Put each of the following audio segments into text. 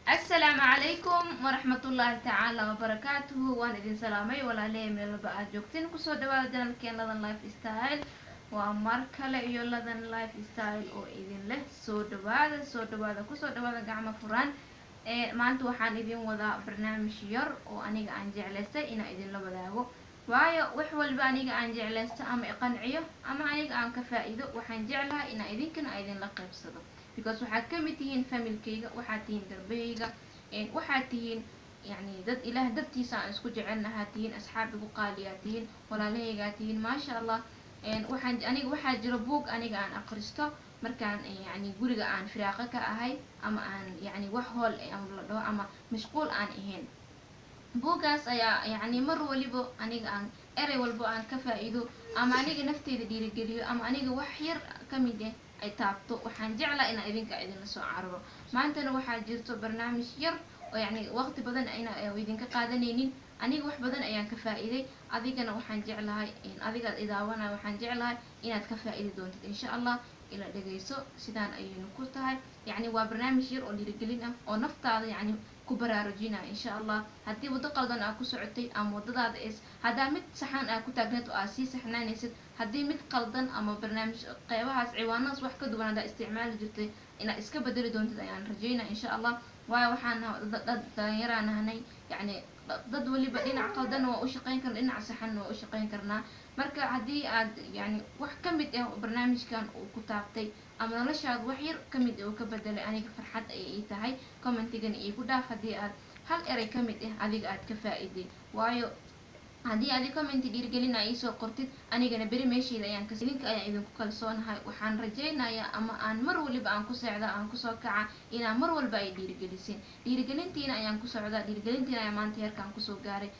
Asalaamu calaykum waraxmatullaahi tacaala wabarakaatuhu. Waan idin salaamay, walaalahey, meel walba aad joogtiin. Kusoo dhawaada channelkeen Ladan Life Style. Waa mar kale iyo Ladan Life Style oo idin leh soo dhawaada, soo dhawaada, kusoo dhawaada gacmo furan. Maanta waxaan idin wadaa barnaamij yar oo aniga aan jeclaystay inaan idinla wadaago, waayo wax walba aniga aan jeclaysto ama iqanciyo ama aniga aan ka faa-iido, waxaan jeclahay inaan idinkana idinla qaybsado, because waxaad ka mid tihiin familkayga, waxaad tihiin garbahayga, waxaad tihiin yani dad Ilaah dartiisa aan isku jecelnahaa tihiin, asxaab igu qaaliyaa tihiin, walaalahaygaa tihiin, maasha Allah. Waxaan aniga waxaa jiro buug aniga aan aqristo markaan yani guriga aan firaaqo ka ahay ama aan yani wax hool ama la dhaho ama mashquul aan ahayn. Buuggaas ayaa yani mar waliba aniga aan erey walbo aan ka faa-iido ama aniga nafteyda dhiirigeliyo ama aniga wax yar ka mid ah ay taabto, waxaan jeclaa inaan idinka idinla soo cararo. Maantana waxaa jirto barnaamij yar oo yani waqti badan ayna idinka qaadanaynin. Aniga wax badan ayaan ka faa-iiday, adigana waxaan jeclahay, adigaad idaawanaya, waxaan jeclahay inaad ka faa-iidi doontid, insha Allah. Ila dhegeyso, sidaan ayaynu ku tahay. Yacni waa barnaamij yar oo dhiirigelin ah oo naftaada yacni ku baraarujinaya, insha Allah. Haddii waddo qaldan aa ku socotay ama waddadaada is haddaa mid saxan aa ku taagneed oo aad sii saxnaanaysid, haddii mid qaldan ama barnaamij qeybahaas ciwaanadaas wax ka duwan haddaa isticmaali jirtay, inaad iska bedeli doontid ayaan rajeynaya, insha Allah. Waayo waxaan dad dhalinyaraa nahnay, yacni dad waliba dhinac qaldan waa u shaqeyn karna, dhinac saxanna waa u shaqeyn karnaa. Marka haddii aad yani wax ka mid ah barnaamijkan uu ku taabtay ama noloshaada wax yar ka mid ah uu ka bedelay, aniga farxad ayay ii tahay. Commentigana iigu dhaaf haddii aad hal erey ka mid ah adiga aad ka faa-iiday, waayo haddii adi commenti dhiirgelina iisoo qortid, anigana beri meesheyda ayaan idinka ayaan idinku kalsoonahay. Waxaan rajaynayaa ama aan mar waliba aan ku seexda aan kusoo kaca inaan mar walba ay dhiirigelisin. Dhiirigelintiina ayaan ku socdaa, dhiirigelintiina ayaan maanta heerkaan kusoo gaaray,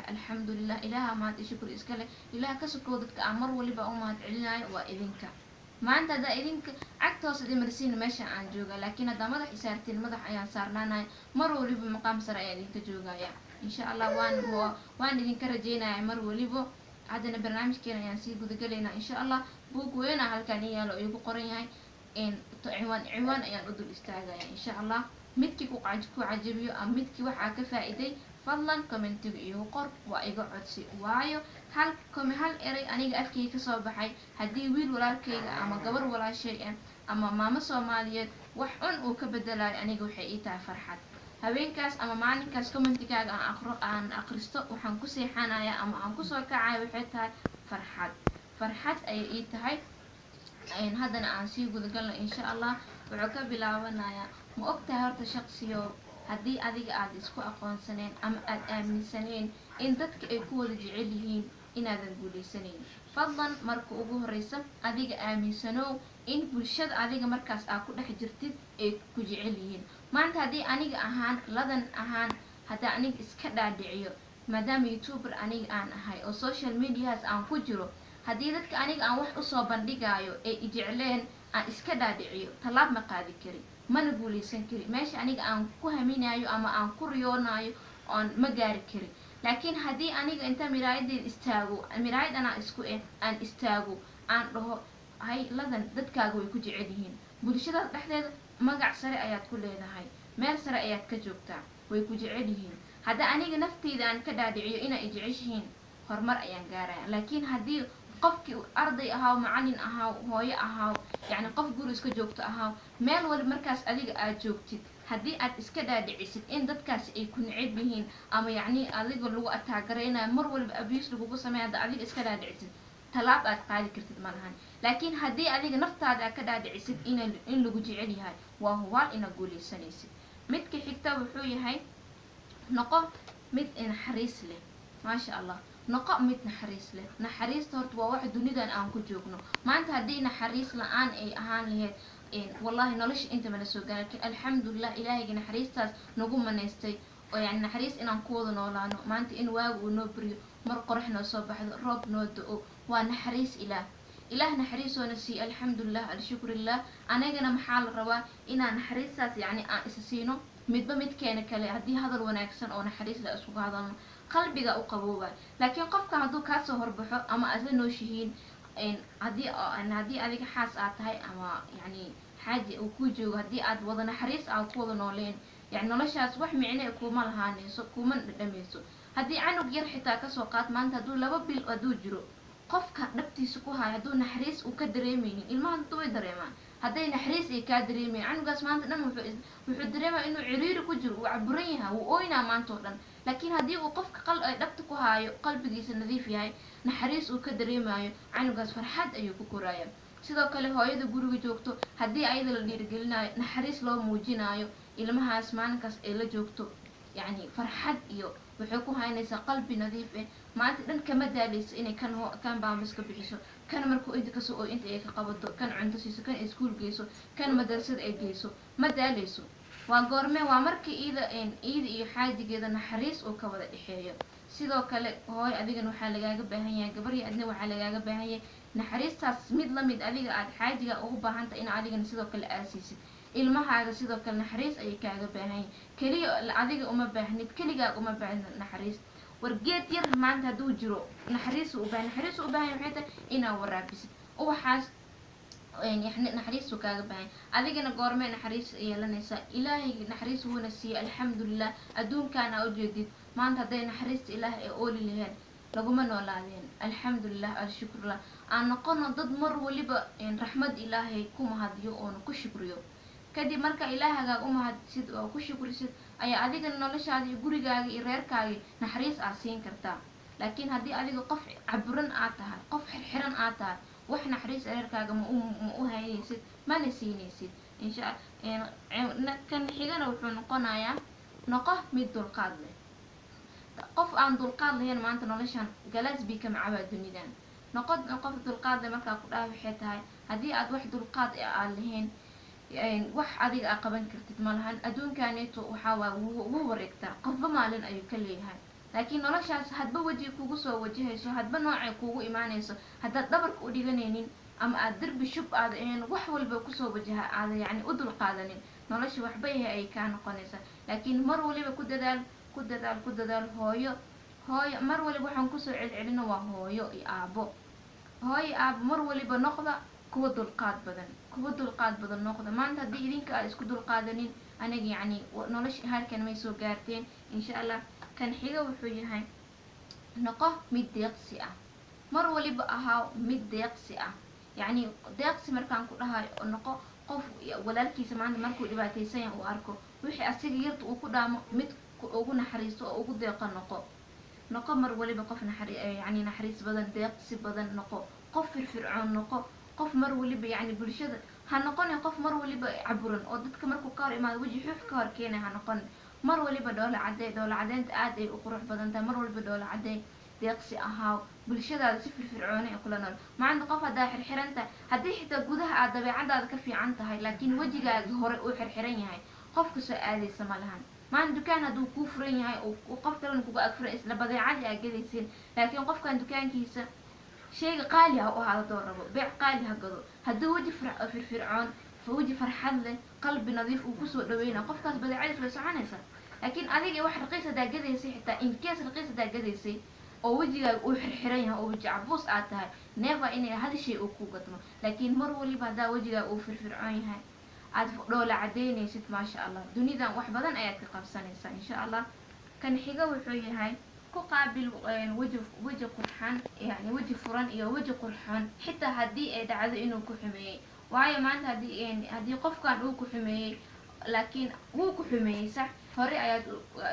alxamdulilah. Ilaaha mahad iyo shukri iska leh. Ilaah ka sokow, dadka aan mar waliba u mahad celinayo waa idinka. Maanta haddaa idinka cagta hoose imarsiin, meesha aan jooga, laakiin haddaa madax isaartiin, madax ayaan saarnaanaya. Mar waliba maqaam sare ayaan idinka joogaya, insha Allah. Waan idinka rajeynaya mar walibo. Haddana barnaamijkeena ayaan sii gudagalaynaa, insha Allah. Buug weyna halkaan i yaalo igu qoran yahay, ciwaan ciwaan ayaan u dul istaagaya, insha Allah. Midkii ku cajabiyo ama midkii waxaa ka faa-iiday, fadlan commentiga iigu qor, waa iga codsi. Waayo hal erey aniga afkayga kasoo baxay, haddii wiil walaalkayga ama gabar walaashay ah ama maamo Soomaaliyeed wax un uu ka bedelayo, aniga waxay ii tahay farxad. Habeenkaas ama maalinkaas commentigaaga aan aqro aan aqristo, waxaan ku seexanaya ama aan kusoo kacaya waxay tahay farxad, farxad ayay ii tahay. Haddana aan sii gudagalno, insha Allah. Wuxuu ka bilaabanayaa: ma ogtahay horta shaqsiyo, haddii adiga aada isku aqoonsaneen ama aada aaminsaneen in dadka ay ku wada jecel yihiin, inaadan guuleysanayn? Fadlan marka ugu horeysa adiga aaminsanow in bulshada adiga markaas aad ku dhex jirtid ay ku jecel yihiin. Maanta haddii aniga ahaan, Ladan ahaan, haddaa aniga iska dhaadhiciyo, maadaama YouTuber aniga aan ahay oo social mediahaas aan ku jiro, haddii dadka aniga aan wax usoo bandhigayo ay ijecleen aan iska dhaadhiciyo, tallaab ma qaadi kari, mana guuleysan kari. Meesha aniga aan ku haminayo ama aan ku riyoonayo oon ma gaari kari. Laakiin haddii aniga inta miraayaddeeda istaago, miraayad anaa isku eh aan istaago, aan dhaho: "Hay Ladan, dadkaaga way ku jecel yihiin, bulshadaas dhexdeeda magac sare ayaad ku leedahay, meel sare ayaad ka joogtaa, way ku jecel yihiin," hadda aniga nafteyda aan ka dhaadhiciyo inay jeceshihiin, horumar ayaan gaaraya. Laakiin haddii qofkii arday ahaaw, macalin ahaaw, hooyo ahaaw, yacni qof guri iska joogto ahaaw, meel waliba markaas adiga aad joogtid, haddii aad iska dhaadhicisid in dadkaasi ay ku neceb yihiin ama yacni adiga lagu ataagaraynayo, mar waliba abuse lagugu sameeya, hadda adiga iska dhaadhicisid, tallaab aad qaadi kartid ma lahan. Laakiin haddii adiga naftaada aad ka dhaadhicisid in lagu jecel yahay, waa hubaal inaad guuleysanaysid. Midka xigta wuxuu yahay: noqo mid naxariis leh. Maasha Allah, noqo mid naxariis leh. Naxariista horta waa wax dunidan aan ku joogno maanta. Haddii naxariis la-aan ay ahaan lahayd, wallahi nolosha inta mala soo gaara. Lakin alxamdulilah, Ilaahayga naxariistaas nagu manaystay oo yani naxariis inaan ku wada noolaano maanta, in waagu uu noo beriyo, mar qorax noo soo baxdo, roob noo da-o, waa naxariis Ilaah. Ilaah naxariisoona siiye, alxamdulilah, alshukrillah. Anagana maxaa la rabaa? Inaan naxariistaas yacni aan isa siino, midba midkeena kale haddii hadal wanaagsan oo naxariis la iskugu hadalno, qalbiga u qabooba. Laakiin qofka hadduu kaasoo horbaxo ama aad la nooshihiin, haddii adiga xaas aad tahay ama yacni xaaji uu ku joogo, haddii aad wada naxariis aad ku wada nooleen Yani noloshaas wax micne kuma lahaanayso, kuma dhadhamayso. Haddii canug yar xitaa kasoo qaad maanta hadduu 2 bil hadduu jiro, qofka dhabtiisa ku hayo hadduu naxariis uu ka dareemeynin, ilmaha dadku way dareemaan hadday naxariis ay kaa dareemeyn. Canugaas maanta dhan wuxuu dareemaya inuu ciriiri ku jiro, uu caburan yahay, wuu ooynaa maanta oo dhan. Laakiin haddii uu qofka dhabta ku haayo qalbigiisa nadiif yahay, naxariis uu ka dareemayo, canugaas farxad ayuu ku koraaya. Sidoo kale hooyada guriga joogto haddii ayada la dhiirigelinayo, naxariis loo muujinayo, ilmahaas maalinkaas ay la joogto yacni farxad iyo waxay ku haynaysaa qalbi nadiif ah. Maanta dhan kama daaleyso inay kan baamas ka bixiso, kan markuu inta kasoo ooy inta ay ka qabato, kan cunto siiso, kan iskuul geyso, kan madrasada ay geyso, ma daaleyso. Waa goorme? Waa markii iida iyo xaajigeeda naxariis uu ka wada dhexeeyo. Sidoo kale hooyo adigana waxaa lagaaga baahan yahay, gabar iyo adna waxaa lagaaga baahan yahay naxariistaas mid lamid adiga aad xaajiga ugu baahantahay in adigana sidoo kale aad siisid. Ilmahaaga sidoo kale naxariis ayay kaaga baahan yihin. Keliya adiga uma baahnid, keligaaga uma baahnid naxariis. Wargeed yar maanta hadduu jiro naxariis u baahan, naxariis u baahan maxay tahay? Inaad waraabisid ubaxaas, naxariisu kaaga baahan. Adigana goormee naxariis yeelanaysaa? Ilaahay naxariis wuuna siiyey, alxamdulilah. Adduunkan aa ujeedid maanta hadday naxariista ilaahay ay ooli laheen laguma noolaadeen. Alxamdulilah, alshukrullah. Aan noqono dad mar waliba raxmad ilaahay ku mahadiyo oona ku shukriyo. Kadib marka ilaahagaag u mahadsid oo ku shukrisid ayaa adigana noloshaada iyo gurigaaga iyo reerkaagi naxariis aad siin kartaa. Laakiin haddii adiga qof caburan aad tahay, qof xirxiran aad tahay, wax naxariis reerkaaga ma u haynaysid, mana siinaysid insha. Kan xigana wuxuu noqonayaa noqo mid dulqaad leh. Qof aan dulqaad lahayn maanta noloshan galaas bii kama cabaa dunidan. Noqo qof dulqaad leh. Markaa ku dhaha waxay tahay haddii aad wax dulqaad aad lahayn, wax adiga aa qaban kartid malahan. Adduunkaneeto waxaa waa wuu wareegtaa, qofba maalin ayuu ka leeyahay. Laakiin noloshaas hadba weji kugu soo wajahayso, hadba noocay kugu imaanayso, haddaad dhabarka u dhiganaynin ama aad derbi shub aada ahayn, wax walba kusoo wajaha aada yacni u dulqaadanin, nolosha waxba yahay ay kaa noqonaysaa. Laakiin mar waliba ku dadaal, ku dadaal, ku dadaal. Hooyo, hooyo, mar waliba waxaan kusoo celcelino waa hooyo iyo aabo. Hooyo, aabo, mar waliba noqda kuwa dulqaad badan, kuwa dulqaad badan noqda. Maanta haddii idinka aad isku dulqaadanin, aniga yacni nolosha halkan may soo gaarteen insha Allah. Kan xiga wuxuu yahay noqo mid deeqsi ah. Mar waliba ahaa mid deeqsi ah. Yacni deeqsi markaan ku dhahayo, noqo qof walaalkiisa maanta markuu dhibaataysan yahay uu arko, wixii asiga yarta uu ku dhaamo mid ugu naxariisto oo ugu deeqo noqo. Noqo mar waliba qof yacni naxariis badan, deeqsi badan noqo, qof firfircoon noqo, qof mar waliba yacni bulshada ha noqonin qof mar waliba caburan oo dadka markuu ka hor imaado weji xuux ka hor keenay ha noqonin. Mar waliba dhoola cadee, dhoola cadeynta aad ay u qurux badan tahay. Mar waliba dhoola cadee, deeqsi ahaaw, bulshadaada si firfircooni ay kula nool. Maanta qof haddaa xirxiran tahay, haddii xitaa gudaha aad dabeecadaada ka fiican tahay, laakiin wejigaaga hore uu xirxiran yahay, qofka soo aadaysa ma lahan. Maanta dukaan hadduu kuu furan yahay oo qof kalena kuga ag furan, isla badeecadii aad gadaysiin, laakiin qofkan dukaankiisa shayga qaali ha u ahaado doo rabo, beec qaali ha gado, hadduu weji firfircoon, weji farxad leh, qalbi nadiif uu kusoo dhaweyna, qofkaas badeecadiis way soconaysaa. Laakiin adiga wax raqiis haddaa gadaysay, xitaa in case raqiis haddaa gadaysay oo wejigaaga uu xirxiran yahay oo weji cabuus aad tahay, never inay hal shay uu ku gadmo. Laakiin mar waliba haddaa wejigaaga uu firfircoon yahay, aad dhoola cadeynaysid, maasha Allah, dunidan wax badan ayaad ka qabsanaysaa insha Allah. Kan xiga wuxuu yahay ku qaabil weji qurxan, yani weji furan iyo weji qurxoon, xitaa haddii ay dhacdo inuu ku xumeeyey. Waayo maanta haddii qofkan uu ku xumeeyey, laakiin wuu ku xumeeyey sax, hore ayaad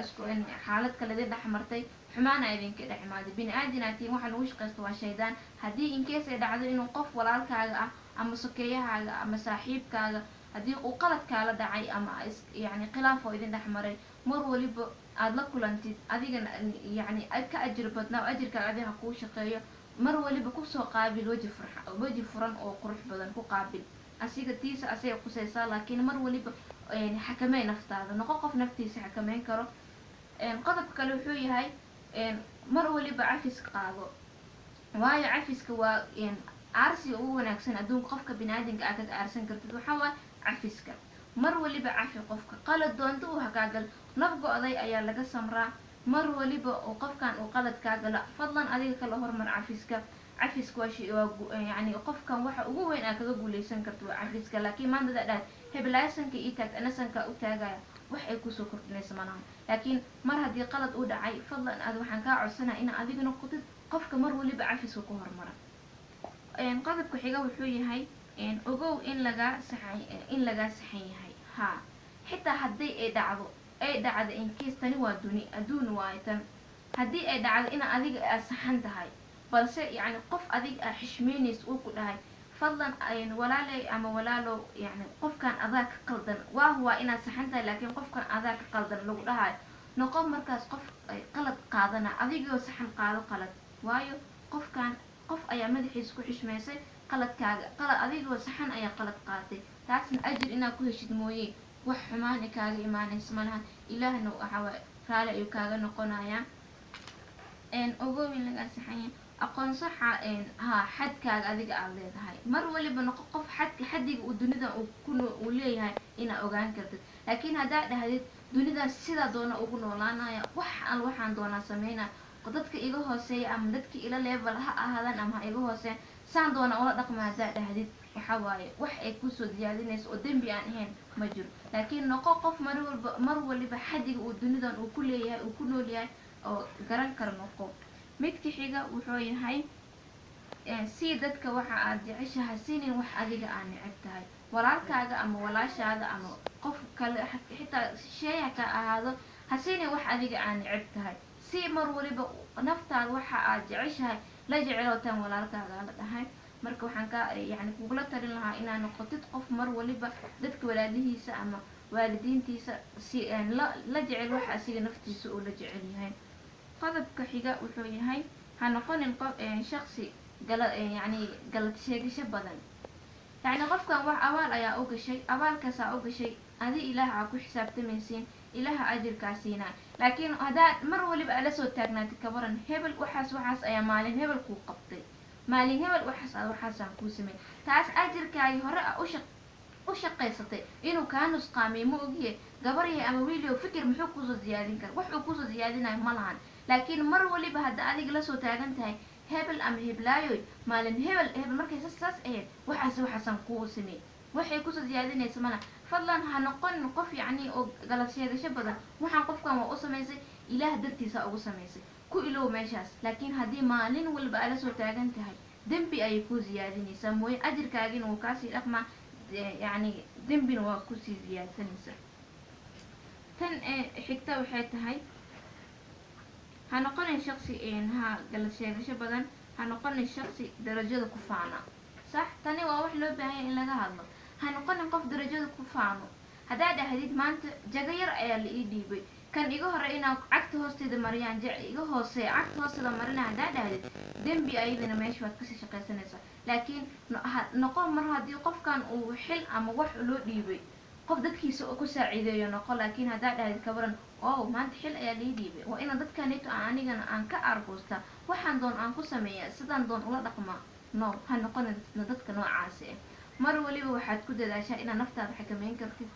isku xaalad kale idin dhex martay, xumaana idinka dhex imaaday, bini aadinaatiin, waxa lagu shaqaysto waa shaydaan. Haddii in case ay dhacdo inuu qof walaalkaaga ah ama sokeeyahaaga ama saaxiibkaaga haddii uu qalad kaala dhacay ama yani khilaaf oo idin dhex maray, mar waliba aada la kulantid adigana yacni ka ajir badnaa oo ajirkaaga adiga kuu shaqeeyo. Mar waliba kusoo qaabil weji weji furan oo qurux badan ku qaabil. Asiga tiisa asiga qusaysaa, laakiin mar waliba xakamey naftaada, noqo qof naftiisa xakameyn karo. Qodobka kale wuxuu yahay mar waliba cafis qaado. Waayo cafiska waa aarsiga ugu wanaagsan adduunka qofka biniaadamka aad kaga aarsan kartid, waxaa waay cafiska. Mar waliba cafi qofka, qalad doonto uu hakaagal, naf go-day ayaa laga samraa. Mar waliba oo qofkan uu qalad kaa galo, fadlan adiga kala hormar cafiska. Cafiska waa yani qofkan waxa ugu weyn aad kaga guuleysan karto waa cafiska. Laakiin maanta hadaa dhahay hebelaasanka ii taag, anasanka u taagaya, Wax ay kusoo kordhinaysa malahan. Laakiin mar haddii qalad uu dhacay, fadlan aad waxaan kaa codsanaa inaa adiga noqotid qofka mar waliba cafiska ku hormara. Qodobka xiga wuxuu yahay, ogow in lagaa saxan, in lagaa saxan yahay. Haa, xitaa haddii ay dhacdo, in case, tani waa duni adduun waaye tan, haddii ay dhacdo in adiga aad saxan tahay, balse yacni qof adiga aad xishmeynaysa uu ku dhahay, "Fadlan walaaley ama walaalow, yacni qofkan adaa ka qaldan, waa huwaa inaad saxan tahay, laakiin qofkan adaa ka qaldan," lagu dhahayo, noqo markaas qof qalad qaadana. Adigoo saxan, qaado qalad, waayo qofkan qof ayaa madaxiisa ku xishmeysay qaladkaaga. Qalad adigoo saxan ayaa qalad qaatay, taasna ajir inaad ku heshid mooye wax xumaana kaaga imaanaysa malaha. Ilaahna waxaa raali ayuu kaaga noqonayaa. Ogow in lagaa saxan yahay, aqoonso ha xadkaaga adiga aada leedahay. Mar waliba noqo qof xadka, xadiga uu dunidan uu leeyahay inaad ogaan kartid. Laakiin haddaad dhahdid, "Dunidan sidaa doona ugu noolaanaya, wax al waxaan doonaa sameynaya, dadka iga hooseeya ama dadka ila level ha ahaadaan ama ha iga hooseeyan, saan doona ula dhaqma," haddaad dhahdid, waxa waaye wax ay kusoo diyaadinayso oo dembi aan ahayn ma jiro. Laakiin noqo qof mar walba, mar waliba xadiga uu dunidan uu ku leeyahay, uu ku nool yahay oo garan kara noqo. Midka xiga wuxuu yahay, sii dadka waxa aad jeceshaha, siinin wax adiga aad neceb tahay. Walaalkaaga ama walaashaada ama qof kale, xitaa shay ha ka ahaado, ha siinin wax adiga aad neceb tahay. Si mar waliba naftaada waxa aad jeceshahay la jecelotaan walaalkaaga la dhahay. Marka waxaan ka yani kugula talin lahaa inaad noqotid qof mar waliba dadka walaalihiisa ama waalidiintiisa si la jecel waxa asiga naftiisa uu la jecel yahay. Qodobka xiga wuxuu yahay, ha noqonin qof shaksi gala, yacni galad sheegasho badan. Yacni qofkan wax abaal ayaa u gashay, abaalkaasaa u gashay, adi Ilaah aa ku xisaabtamaysiin, Ilaaha ajirkaa siinaa. Laakiin haddaad mar waliba aad lasoo taagnaatid, "Kabaran hebel, waxaas waxaas ayaa maalin hebel kuu qabtay, maalin hebel waxaas waxaasaan kuu samey," taas ajirkaagii hore a u shaqaysatay inuu kaa nusqaamiyo ma ogiye. Gabaryahay ama wiilio, fikir muxuu kusoo siyaadin kara? Wax uu kusoo siyaadinayo ma lahan. Laakiin mar waliba hadda adiga lasoo taagan tahay, "Hebel ama heblaayoy, maalin hebel hebel markay saas saas ahayd, waxaas waxaasaan kuu sameey," waxay kusoo siyaadinaysa malaha. Fadlan ha noqonin qof yacni oo galad sheegasho badan. Waxaan qofkan waa u samaysay, Ilaah dartiisa ugu samaysay, ku ilow meeshaas. Laakiin haddii maalin walba aad lasoo taagan tahay, dembi ayay kuu siyaadinaysaa mooye, ajirkaagina wuu kaasii dhaqmaa, yacni dembina waa kusii siyaadsanaysaa. Tan xigta waxay tahay, ha noqonin shaksi ha galad sheegasho badan, ha noqonin shaksi darajada ku faana. Sax, tani waa wax loo baahan yahay in laga hadlo. Ha noqonin qof darajada ku faano. Haddaad dhahdid, "Maanta jago yar ayaa la ii dhiibay, kan iga hore inaa cagta hoosteeda mariyaan iga hooseeya cagta hoosteeda marina," haddaad dhahdid, dembi ayadana meesha waad kasii shaqaysanaysaa. Laakiin noqo mar haddii qofkan uu xil ama wax loo dhiibay, qof dadkiisa ku saaciideeyo noqo. Laakiin haddaad dhahdid, "Kabaran, oh, maanta xil ayaa lii dhiibay, waa inaan dadkaneeto aan anigana aan ka aargoostaa, waxaan doon aan ku sameeyaa, sidaan doon ula dhaqmaa," no, ha noqonin dadka noocaasi ah. Mar waliba waxaad ku dadaashaa inaad naftaada xakameyn kartid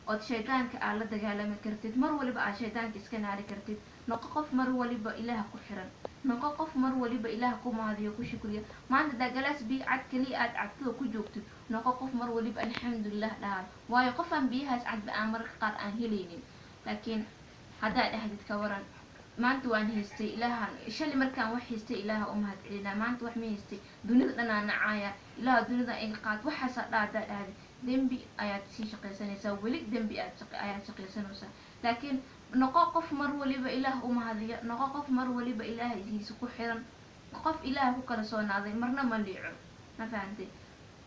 ood shaydaanka aad la dagaalami kartid, mar waliba aad shaydaanka iska naari kartid. Noqo qof mar waliba Ilaah ku xiran, noqo qof mar waliba Ilaah ku mahadiyo, ku shukriyo. Maanta hadaa galaas biyo cad kaliya aad cabtid oo ku joogtid, noqo qof mar waliba alxamdulilah dhahayo, waayo qofaan biyahaas cadba aan mararka qaar aan helaynin. Laakiin haddaad dhahdid, "Ka waran maanta waan haystay, Ilaahan shalay markaan wax haystay Ilaaha u mahad celinaa, maanta wax ma haystay, dunida dhanaa nacaaya, Ilaaha dunida iga qaad," waxaasaa dha haddaad dhahdid, dembi ayaad sii shaqaysanaysaa, weli dembi aad ayaad shaqaysanaysaa. Laakiin noqo qof mar waliba Ilaah u mahadiyo, noqo qof mar waliba Ilaahiisa ku xiran. Qof Ilaah ku kalsoonaaday marna ma liico, ma fahantay?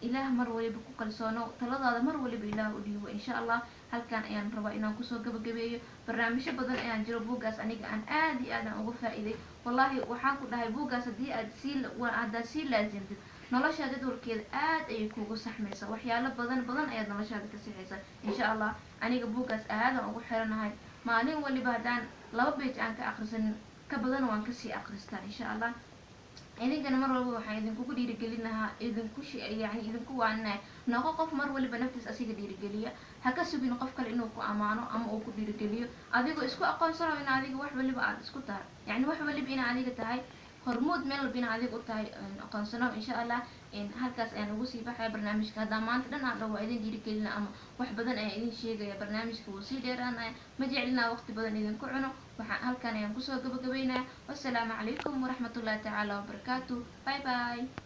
Ilaah mar waliba ku kalsoono, taladaada mar waliba Ilaah u dhiibo. Insha Allah halkan ayaan rabaa inaan kusoo gabagabeeyo. Barnaamijyo badan ayaan jiro buuggaas aniga aan aad iyo aad aan uga faa'iiday. Wallahi waxaan ku dhahay, buuggaas haddii aad sii haddaad sii laasimtid, noloshaa jadwalkeeda aad ayay kuugu saxmaysaa, waxyaalo badan badan ayaad noloshaada ka sixaysaa insha Allah. Aniga buuggaas aadaan ugu xiranahay. Maalin waliba haddaan 2 page aan ka akrisanin ka badan, waan kasii akristaa insha Allah. Idinkana mar walba waxaan idinkugu dhiirigelin lahaa, idinku yani idinku waaninahay, noqo qof mar waliba naftiis asiga dhiirigeliya. Ha ka sugin qof kale inuu ku amaano ama uu ku dhiirigeliyo. Adigoo isku aqoonsano in adiga wax waliba aad isku tahay, yani wax waliba ina adiga tahay hormuud, meel walba ina adiga u tahay aqoonsano insha Allah. Halkaas ayaan ugu sii baxaya barnaamijka. Haddaa maanta dhan aan dhaho waa idin dhiirigelina ama wax badan ayaan idin sheegaya, barnaamijka wuu sii dheeraanaya. Ma jeclinaa waqti badan idinku cuno. Waxaan halkan ayaan kusoo gabagabeynaya. Wassalaamu calaykum waraxmatullahi tacaala wabarakaatu. Bye bye.